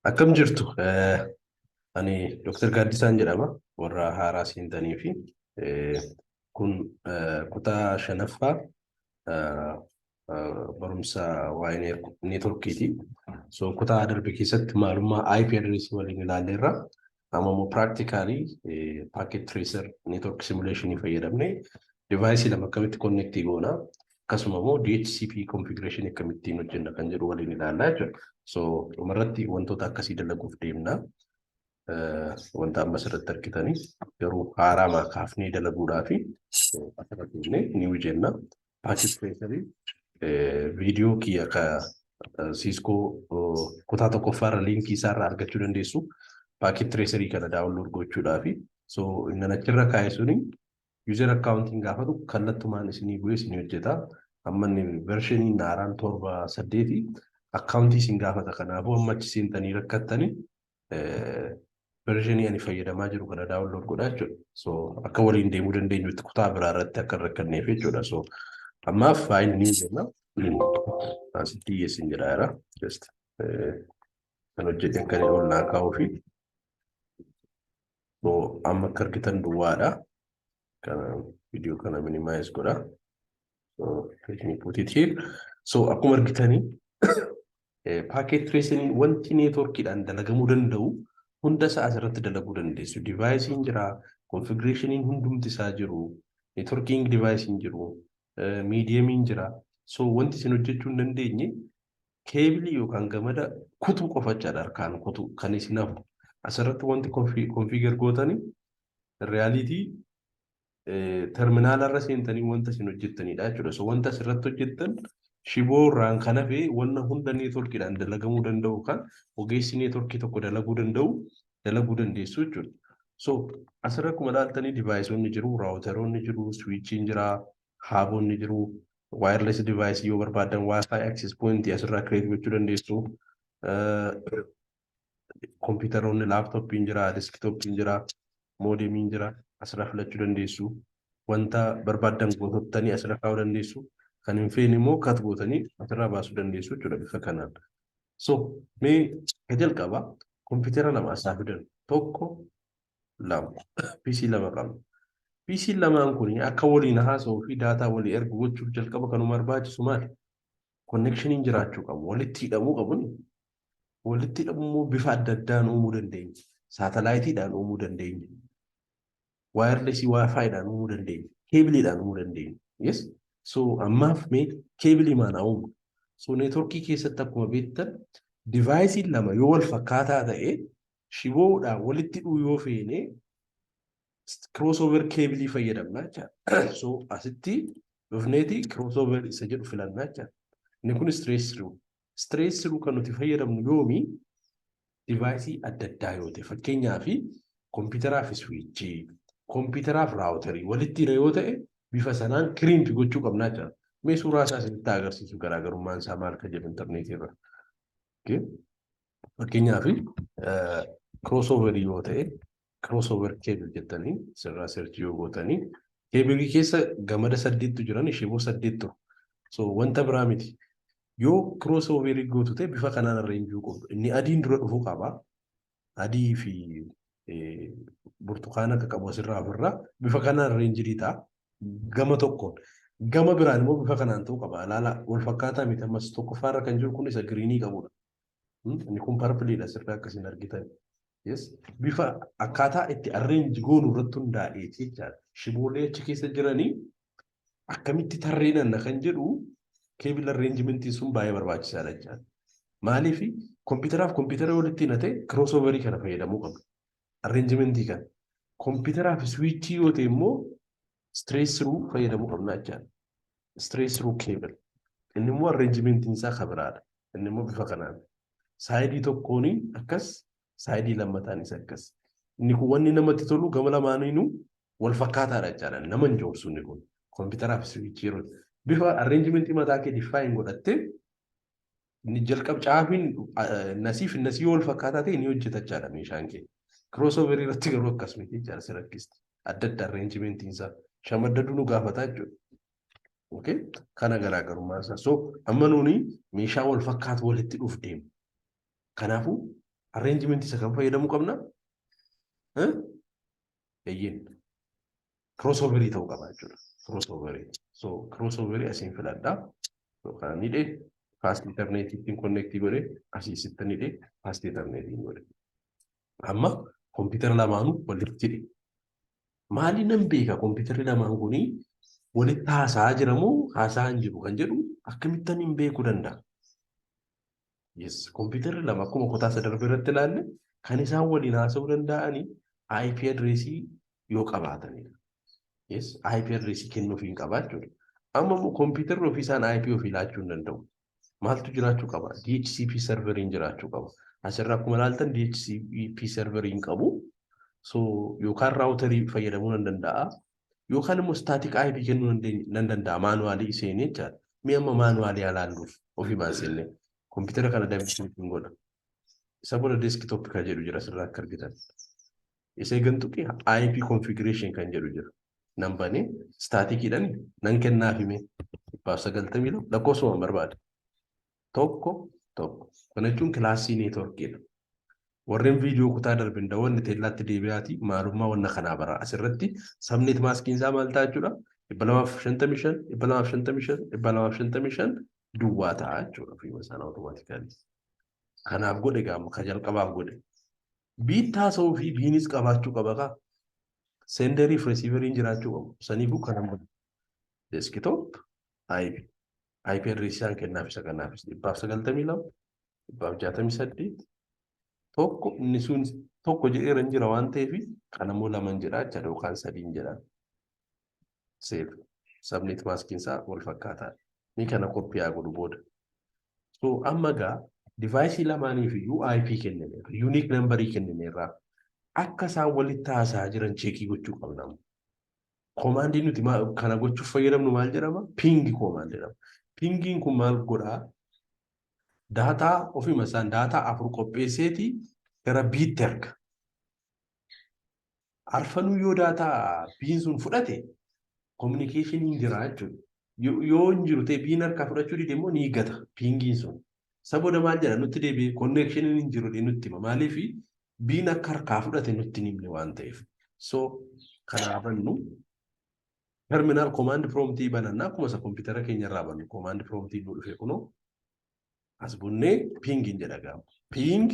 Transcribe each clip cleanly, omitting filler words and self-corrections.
Akkam jirtu? Ani Dr. Gaaddisaan jedhama. Warra haaraa seentanii fi kun kutaa shanaffaa barumsa waa'ee neetworkiiti. So kutaa darbe keessatti maalummaa IP address waliin ilaalleerra. Amma immoo practically packet tracer network simulation fayyadamne device lama akkamitti connect goona, akkasuma immoo DHCP configuration akkamittiin hojjenna kan jedhu waliin ilaallaa jechuudha. So dhumarratti wantoota akkasii dalaguuf deemna. Wanta amma asirratti argitanii garuu haaraa kaafnee dalaguudhaa fi asirratti jennee ni jenna. Packet tracerii viidiyoo kiyya ka Cisco kutaa tokkoffaarra liinkii isaarraa argachuu dandeessu. Packet tracerii kana download gochuudhaa fi so inni achirra kaa'e suni user accountiin gaafatu kallattumaan isinii bu'ee isinii hojjeta. Amma inni versioniin haaraan 7.8 accountii isin gaafata. Kanaafuu amma achi seentanii rakkattanii versionii ani fayyadamaa jiru kana download godhaa jechuudha. So akka waliin deemuu dandeenyutti kutaa biraa irratti akka hin rakkanneef jechuudha. So ammaaf file ni jenna. Asitti dhiyeessin jedhaa jira. Just kan hojjeten kan ol naa kaa'uu fi so amma akka argitan duwwaadha. Kana viidiyoo kana minimize godha. So let me put it here. So akkuma argitanii packet tracing wanti neetworkiidhaan dalagamuu danda'u hunda isaa asirratti dalaguu dandeessu. Deviceiin jira, configurationiin hundumti isaa jiru, networking deviceiin jiru, mediumiin jira. So wanti isin hojjechuu hin dandeenye keebilii yookaan gamada kutuu qofa jechaadha, harkaan kutuu kan isin hafu. Asirratti wanti configure gootanii reality terminaala irra seentanii wanta isin hojjettanidha jechuudha. So wanta asirratti hojjettan shiboo irraan kan hafe wanna hunda neetworkiidhaan dalagamuu danda'u, kan ogeessi neetworkii tokko dalaguu danda'u dalaguu dandeessu jechuudha. So asirra akkuma ilaaltanii deviceonni jiru, routeroonni jiru, switchiin jira, hubonni jiru, wireless device yoo barbaadan wifi access point asirraa create gochuu dandeessu. Kompiitaroonni, laptopiin jira, desktopiin jira, modemiin jira, asirraa filachuu dandeessu. Wanta barbaadan gootottanii asirra kaa'uu dandeessu. Kan hin feene immoo cut gootanii asirraa baasuu dandeessu jechuudha bifa kanaan. So mee ka jalqaba kompiitara lama asaa fidan, tokko, lama, PC lama qabna. PC lamaan kun akka waliin haasa'uu fi daataa walii ergu gochuuf jalqaba kanuma barbaachisu maali? Connectioniin jiraachuu qabu. Walitti hidhamuu qabu. Walitti hidhamuu immoo bifa adda addaan uumuu dandeenya. Satelliteiidhaan uumuu dandeenya. Wirelessii WiFiidhaan uumuu dandeenya. Keebiliidhaan uumuu dandeenya. Yes? So ammaaf mee keebilii maana uumnu? So neetworkii keessatti akkuma beektan deviceiin lama yoo wal fakkaataa ta'e shiboodhaan walitti hidhuu yoo feene crossover keebilii fayyadamna jechaadha. So asitti dhufneeti crossover isa jedhu filannaa jechaadha. Inni kun straight through. Straight through kan nuti fayyadamnu yoomi? Deviceii adda addaa yoo ta'e, fakkeenyaaf kompiitaraa fi switchii, kompiitaraa fi routerii walitti hidha yoo ta'e bifa sanaan crimp gochuu qabnaa jechaadha. Mee suuraa isaa isinitti agarsiisu, garaagarummaan isaa maal ka jedhu intarneetii irra. Fakkeenyaaf crossoverii yoo ta'e, crossover cable jettanii sirraa search yoo gootanii, keebilii keessa gamada saddeettu jiran, shiboo saddeet turu. So wanta biraa miti. Yoo crossoverii gootu ta'e bifa kanaan arrangeuu qabdu. Inni adiin dura dhufuu qaba. Adii fi burtukaana akka qabu asirraa ofirraa bifa kanaan arrangeii ta'a. Gama tokkoon. Gama biraan immoo bifa kanaan ta'uu qaba. Ilaala, wal fakkaataa miti. Ammas tokkoffaarra kan jiru kun isa greenii qabudha. Inni kun purpleiidha asirraa akkasiin argitan. Yes. Bifa akkaataa itti arrange goonu irratti hundaa'eeti jechaadha. Shiboolee achi keessa jiranii akkamitti tarreenanna kan jedhu cable arrangementiin sun baay'ee barbaachisaadha jechaadha. Maaliif? Kompiitaraaf kompiitara walitti hidhate crossoverii kana fayyadamuu qabna. Arrangementii kana. Kompiitaraaf switchii yoo ta'e immoo straight through fayyadamuu qabna jechaadha. Straight through cable. Inni immoo arrangementiin isaa kan biraadha. Inni immoo bifa kanaan. Sideii tokkoon akkas, sideii lammataanis akkas. Inni kun wanni namatti tolu gama lamaaniinuu wal fakkaataadha jechaadha. Nama hin joorsu inni kun. Kompiitaraaf switchii yeroo bifa arrangementii mataa kee define godhattee inni jalqab caafiin nasiif nasii wal fakkaataa ta'e ni hojjeta jechaadha meeshaan kee. Crossoverii irratti garuu akkas miti jechaadha, si rakkisti. Adda adda arrangementiin isaa. Shamaddaduu nu gaafata jechuudha. Okay? Kana garaagarummaa isaa. So amma nuuni meeshaa wal fakkaatu walitti dhuuf deemu. Kanaafuu Arrangementii isa kan fayyadamuu qabna? Eeyyeen. Crossoverii ta'uu qaba jechuudha. Crossoverii. So crossoverii asiin filadhaa. So kana ni dhee fast ethernetiitiin connectii godhee, asii sitti ni dhee fast ethernetiin godhe. Amma kompiitara lamaanuu walitti hidhe. Maali nan beeka kompiitarri lamaan kunii walitti haasa'aa jira moo haasa'aa hin jiru kan jedhu akkamittan hin beekuu danda'a? Yes, kompiitarri lama akkuma kutaa isa darbe irratti ilaalle kan isaan waliin haasa'uu danda'anii IP addressii yoo qabaatanidha. Yes, IP addressii kennuufii hin qabaa jechuudha. Amma immoo kompiitarri ofii isaan IP ofii laachuu hin danda'u. Maaltu jiraachuu qaba? DHCP serveriin jiraachuu qaba. Asirraa akkuma ilaaltan DHCP serveriin qabu. So yookaan routerii fayyadamuu nan danda'a. Yookaan immoo static IP kennuu nan danda'a manualii seenee jechaadha. Mee amma manualii ilaalluuf ofii seennee kompiitara kana double hin godha. Isa booda desktop kan jedhu jira asirraa akka argitan. Isa eegan tuqee IP configuration kan jedhu jira. Nan banee staticiidhaan nan kennaaf hime 192 lakkoofsuma barbaade. 1 1. Kana jechuun class C networkiidha. Warreen viidiyoo kutaa darbe daawwanne teellaatti deebi'aati maalummaa wanna kanaa bara. Asirratti subnet maskiin isaa maal ta'a jechuudha? 255, 255, 255 duwwaa ta'a jechuudha ofiima isaan automatically. Kanaaf godhe gaama ka jalqabaaf godhe. Biitti haasa'uu fi B'nis qabaachuu qaba kaa. Senderii fi receiveriin jiraachuu qabu. Saniifuu kana godhe. Desktop IP. IP addressii isaan kennaaf isa kanaafis 192, 168, 1. Inni sun tokko jedheera hin jira waan ta'eef kan ammoo laman jedha jechaadha yookaan sadiin jedha. Save. Subnet maskiin isaa wal fakkaataadha. Ni kana copy haa godhu booda. So amma gaa deviceii lamaaniif iyyuu IP kennineerra. Unique numberii kennineerra. Akka isaan walitti haasa'aa jiran checkii gochuu qabna. Commandii nuti kana gochuuf fayyadamnu maal jedhama? Ping command jedhama. Pingiin kun maal godhaa? Data ofiima isaan data afur qopheesseeti gara B'tti erga. Arfanuu yoo data B'n sun fudhate communicationiin jira jechuudha. Yoo hin jiru ta'e, B'n harkaa fudhachuu dide immoo ni gata pingiin sun. Isa booda maal jedha nutti deebi'ee? Connectioniin hin jiru nutti hima. Maaliif? B'n akka harkaa fudhate nutti hin himne waan ta'eef. So kanaafannu terminal command promptii banannaa, akkuma isa kompiitara keenya irraa bannu command promptii nu dhufe kunoo as bunnee pingiin jedha gaama. Ping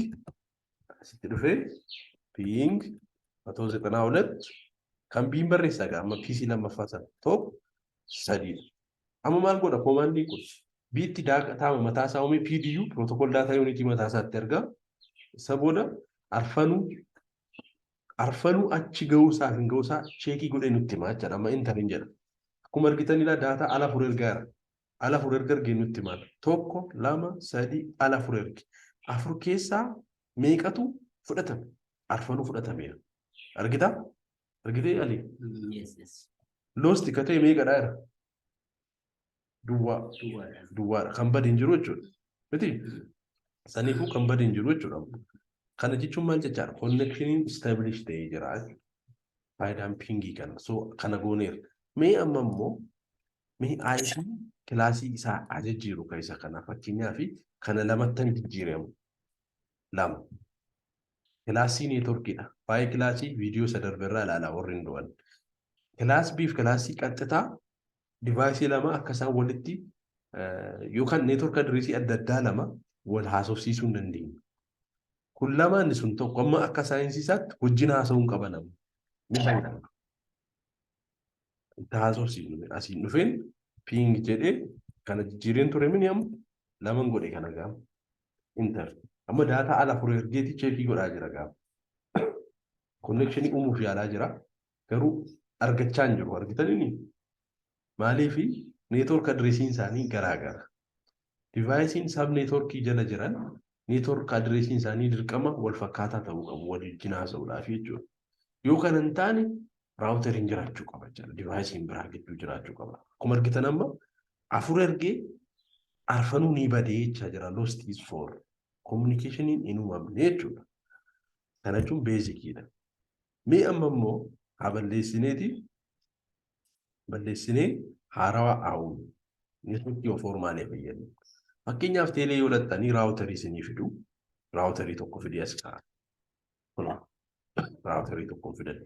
asitti dhufee ping 192 kan B'n barreessaa gaama PC lammaffaa sana 1 3dha. Amma maal godha commandiin kun? B'tti data mataa isaa uumee PDU, protocol data unitii mataa isaatti ergaa. Isa booda arfanuu achi gahuusaa fi hin gahuusaa checkii godhee nutti hima jechaadha. Amma enteriin jedha. Akkuma argitanidha, data ala afur ergaa jira. Ala afur erga ergee nutti hima. Tokko, lama, sadi, ala afur erge. Afur keessaa meeqatu fudhatame? Arfanuu fudhatameera. Argitaa? Argitee Ali? Yes. Lost ka ta'e meeqadha jira? Duwwaa. Duwwaadha. Duwwaadha. Kan bade hin jiru jechuudha. Miti? Saniifuu kan bade hin jiru jechuudha. Kana jechuun maal jechaadha? Connectioniin establish ta'ee jira jechuudha. Faayidaan pingii kana. So kana gooneera. Mee amma immoo mee IP classii isaa haa jijjiiru kan isa kana. Fakkeenyaaf kana lamattan jijjiiramu. Lama. Class C networkiidha. Waa'ee class C viidiyoo isa darbe irraa ilaalaa warri hin du'an. Class B fi class C qaxxitaa deviceii lama akka isaan walitti yookaan network addressii adda addaa lama wal haasofsiisuu hin dandeenyu. Kun lama, inni sun tokko, amma akka saayinsii isaatti wajjin haasa'uu hin qaban amma. Ni fayyadama. Itti haasofsiisnu asiin dhufeen ping jedhee kana jijjiireen ture mini, amma laman godhe kana gaama. Enter. Amma data ala afur ergeeti checkii godhaa jira gaama. Connectionii uumuuf yaalaa jira. Garuu argachaa hin jiru. Argitanii? Maaliifi? Network addressiin isaanii garaa gara. Deviceiin sub networkii jala jiran network addressiin isaanii dirqama wal fakkaataa ta'uu qabu wal wajjin haasa'uudhaaf jechuudha. Yoo kana hin taane routeriin jiraachuu qaba jechuudha. Deviceiin biraa gidduu jiraachuu qaba. Akkuma argitan amma afur ergee arfanuu ni badee jechaa jira. Lost is four. Communicationiin hin uumamne jechuudha. Kana jechuun basiciidha. Mee amma immoo haa balleessineeti, balleessinee haarawaa haa uumnu. Networkii of formaalee fayyadamu. Fakkeenyaaf teelee yoo dhattanii routerii isinii fidu. Routerii tokko fidee as kaa'a. Kun routerii tokko fidadhe.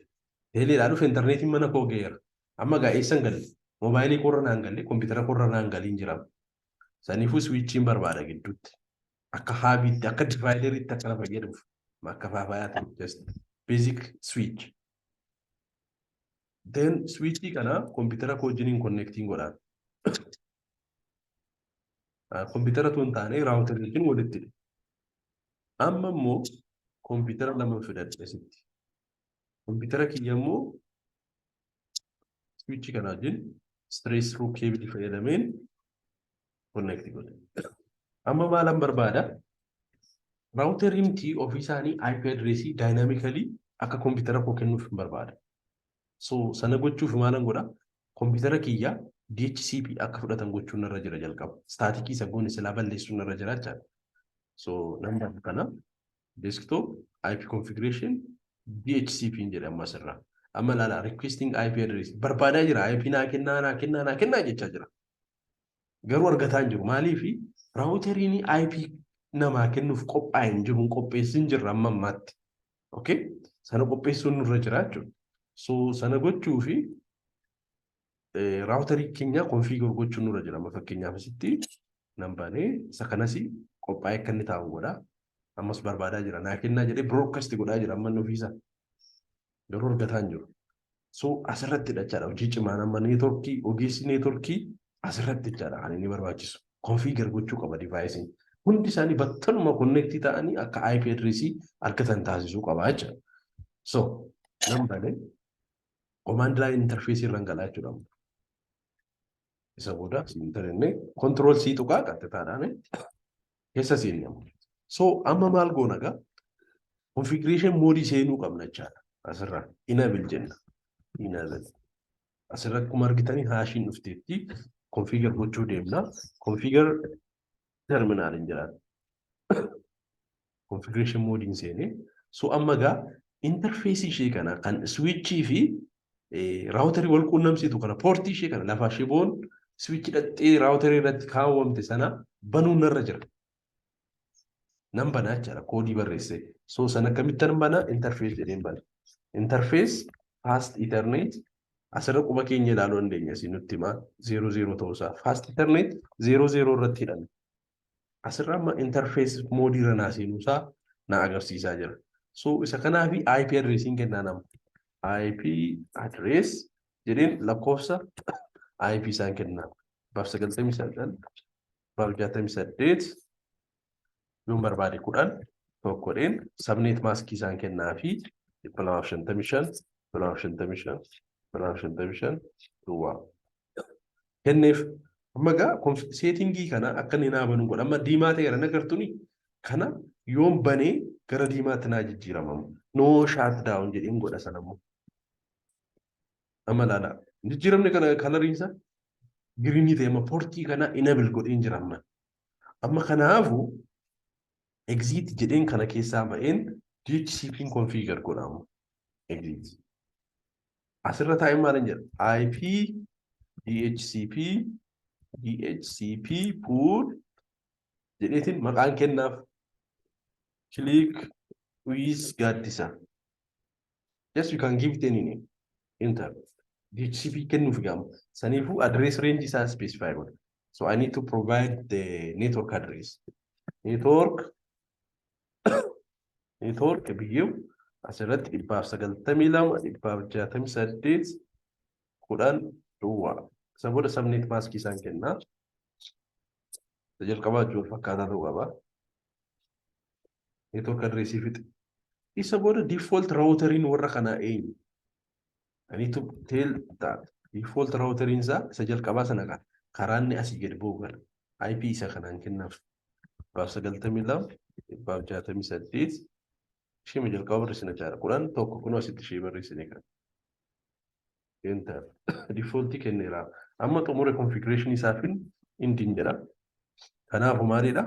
Teeleedhaa dhufe, intarneetiin mana koo ga'eera. Amma gaa eessan galle? Moobaayilii koorra naan galle, kompiitara koorra naan galiin jira. Saniifuu switchiin barbaada gidduutti. Akka hubiitti, akka divideriitti akka na fayyaduuf. Akka faafaayaa just basic switch. Then switchii kana kompiitara koo wajjiniin connectiin godhaan. Kompiitara tun taane routerii wajjin walitti hidhe. Amma immoo kompiitara lama fidadhe asitti. Kompiitara kiyya immoo switchii kana wajjin straight through cable fayyadameen connect godhe. Amma maalan barbaada? Routeriin ofii isaanii IP addressii dynamically akka kompiitara koo kennuuf hin barbaada. So sana gochuuf maalan godha? Kompiitara kiyya DHCP akka fudhatan gochuun irra jira jalqaba. Staticii isa goone silaa balleessuun irra jira jechaadha. So nan kana desktop IP configuration DHCP jedhe amma asirraa. Amma ilaala, requesting IP address barbaadaa jira. IP naa kennaa, naa kennaa, naa kennaa jechaa jira. Garuu argataa hin jiru. Maaliifi? Routeriin IP namaa kennuuf qophaa'e hin jiru, hin qopheessin jirra amma ammaatti. Okay? Sana qopheessuun nurra jira jechuudha. So sana gochuufi routerii keenya configure gochuun nurra jira. Amma fakkeenyaaf asitti nan banee isa kanas qophaa'ee akka inni taa'u godha. Ammas barbaadaa jira. Naa kennaa jedhee broadcast godhaa jira amma inni ofiisa. Garuu argataa hin jiru. So asirratti jechaadha hojii cimaan amma networkii, ogeessi networkii asirratti jechaadha kan inni barbaachisu. Configure gochuu qaba deviceiin. Hundi isaanii battaluma connectii ta'anii akka IP addressii argatan taasisuu qaba jechuudha. So nan banee command line interface irraan galaa jechuudha. Isa booda internee control C tuqaa qaxxitaadhaan keessa seenne. So amma maal goona gaa? Configuration mode seenuu qabna jechaadha. Asirraa enable jenna. Enable. Asirra akkuma argitanii hashiin dhufteetti configure gochuu deemna. Configure terminal hin jedhaan. Configuration mode seenee. So amma gaa interface ishee kana kan switchii fi routerii wal quunnamsiitu kana, portii ishee kana, lafa shiboon switchii dhaxxee routerii irratti kaawwamte sana banuun narra jira. Nan banaa jechaadha koodii barreessee. So sana akkamittan bana? Interface jedheen bana. Interface fast ethernet, asirra quba keenya ilaaluu dandeenya, isin nutti himaa 00 ta'uusaa. Fast ethernet 00 irratti hidhame. Asirra amma interface modeii irra naa seenuusaa na agarsiisaa jira. So isa kanaafi IP addressiin kennaa nama. IP address jedheen lakkoofsa IP isaan kennaa. 199, 168, yoon barbaade 10 tokkodheen subnet maskii isaan kennaa fi 255, 255, 255 duwwaa. Kenneef. Amma gaa settingii kana akka inni naa banuu godha. Amma diimaa ta'eera nagartuni, kana yoon banee gara diimaatti naa jijjiiramamu. No shutdown jedheen godha sanammoo. Amma ilaala. Jijjiiramni kana coloriin isaa greenii ta'e, amma portii kana enable godheen jira amma. Amma kanaafu exit jedheen kana keessaa ba'een DHCP configure godhamu. Exit. Asirra taa'ee maal jedha? IP DHCP DHCP pool jedheetiin maqaan kennaaf click with Gaaddisa. Yes, you can give it any name. Enter. DHCP kennuuf gaama. Saniifuu address range isaa specify godha. So I need to provide the network address. Network biyyuu asirratti 192, 168, 10 duwwaa. Isa booda subnet maskii isaan kennaa. Jalqabaa wajjin wal fakkaataa ta'uu qaba. Network addressii fixe. Isa booda default routeriin warra kanaa eenyu? I need to tell that default routeriin isaa isa jalqabaa sana kana. Karaa inni asii gadi bu'u kana. IP isa kanaan kennaaf. 192, 168, ishee jalqaba barreessina jaara 10 1, kunoo asitti ishee barreessine kana. Enter. Defaultii kenneera. Amma xumure configuration isaafin indiin jedha. Kanaafuu maalidha?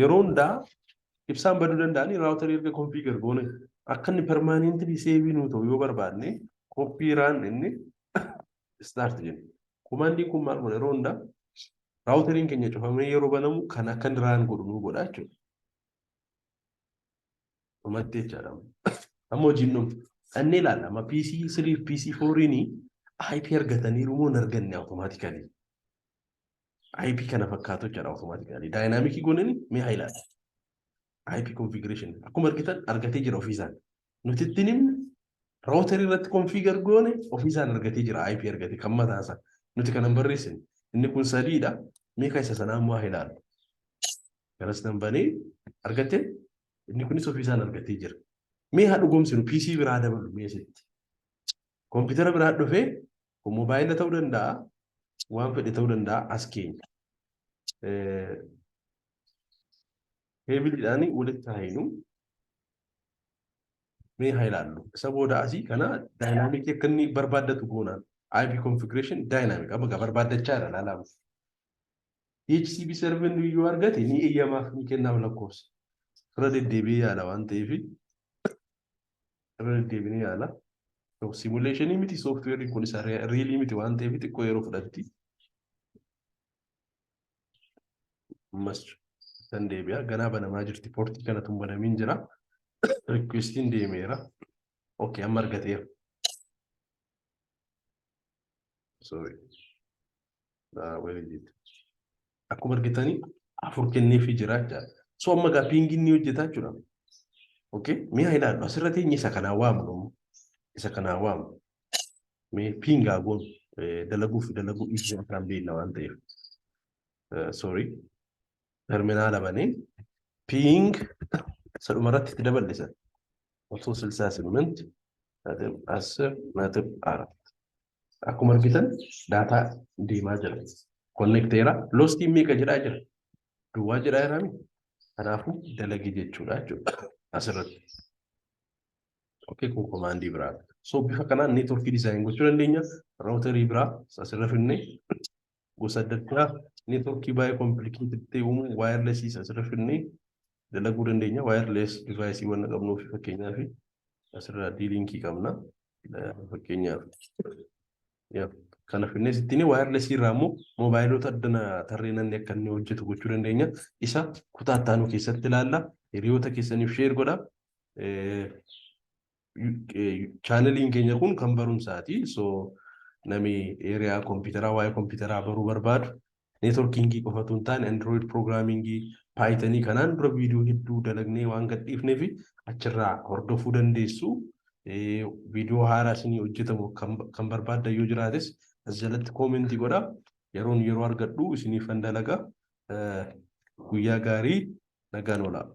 Yeroo hundaa ibsaan baduu danda'anii routerii erga configure goone akka inni permanently save nuu ta'u yoo barbaadne copy run inni start jenna. Commandiin kun maal godha? Yeroo hundaa routeriin keenya cufamee yeroo banamu kan akka inni run godhu nuu godha jechuudha. Dhumatti jechaadha. Amma hojiin dhumu. Dhannee ilaalla. Amma PC 3 fi PC 4 IP argataniiru moo hin arganne automatically? IP kana fakkaatu jechaadha automatically. Dynamic goonani mee haa ilaallu. IP configuration akkuma argitan argatee jira ofiisaan. Nuti ittiin himne, router irratti configure goone, ofiisaan argatee jira, IP argate kan mataasaa. Nuti kana hin barreessine. Inni kun sadiidha. Mee kan isa sanaa immoo haa ilaallu. Garas nan banee argate, inni kunis ofiisaan argatee jira. Mee haa dhugoomsinu, PC biraa dabalu mee asitti. Kompiitara biraa dhufee, kun moobaayila ta'uu danda'a, waan fedhe ta'uu danda'a, as keenya. Cableiidhaan walitti haa hinu. Mee haa ilaallu. Isa booda asii kana dynamic akka inni barbaaddatu goonaan. IP configuration dynamic amma gaa barbaaddachaa jira, ilaalaa. DHCP server yoo argate ni eeyyamaaf, ni kennaaf lakkoofsa. Irra deddeebi'ee yaala waan ta'eef irra deddeebi'ee yaala. Simulationii miti, softwareii kun isa realii miti waan ta'eef xiqqoo yeroo fudhatti. Ammas san deebi'a. Ganaa banamaa jirti. Portii kanatu hin banamiin jira. Requestiin deemeera. Okay, amma argateera. Sorry. Where is it? Akkuma argitanii afur kenneefii jira jechaadha. So amma gaa pingiin ni hojjetaa jechuudha. Okay, mee haa ilaallu. Asirra teenye isa kanaa waamnu. Isa kanaa waamnu. Mee pingaa goonu dalaguu fi dalaguu dhiisuu kan beekna waan ta'eef. Sorry. Terminaala banee ping isa dhumarratti itti daballisan. 168.10.4. Akkuma argitan daataa deemaa jira. Connecteera. Lostiin meeqa jedhaa jira? Duwwaa jedhaa jiraami. Kanaafuu dalagee jechuudha asirratti. Okay, kun commandii biraa. So bifa kanaan networkii design gochuu dandeenya. Routerii biraa asirra finnee gosa adda addaa networkii baay'ee complicated ta'e uumuu, wirelessii asirra finnee dalaguu dandeenya. Wireless device wanna qabnuuf, fakkeenyaaf asirraa D-Linkii qabna. Fakkeenyaaf kana finnee sittiin wirelessii irraa immoo moobaayilota addana tarree namni akka inni hojjetu gochuu dandeenya. Isa kutaa itti aanu keessatti ilaalla. Hiriyoota keessaniif share godha. Channeliin keenya kun kan barumsaati. So namni area kompiitaraa, waa'ee kompiitaraa baruu barbaadu, networkingii qofatu hin taane, Android programmingii, Pythonii kanaan dura viidiyoo hedduu dalagnee waan gadhiifnee fi achirraa hordofuu dandeessu. Viidiyoo haaraa isinii hojjetamu kan barbaaddan yoo jiraates as jalatti commentii godha. Yeroon yeroo argadhu isiniifan dalaga. Guyyaa gaarii, nagaan oolaa.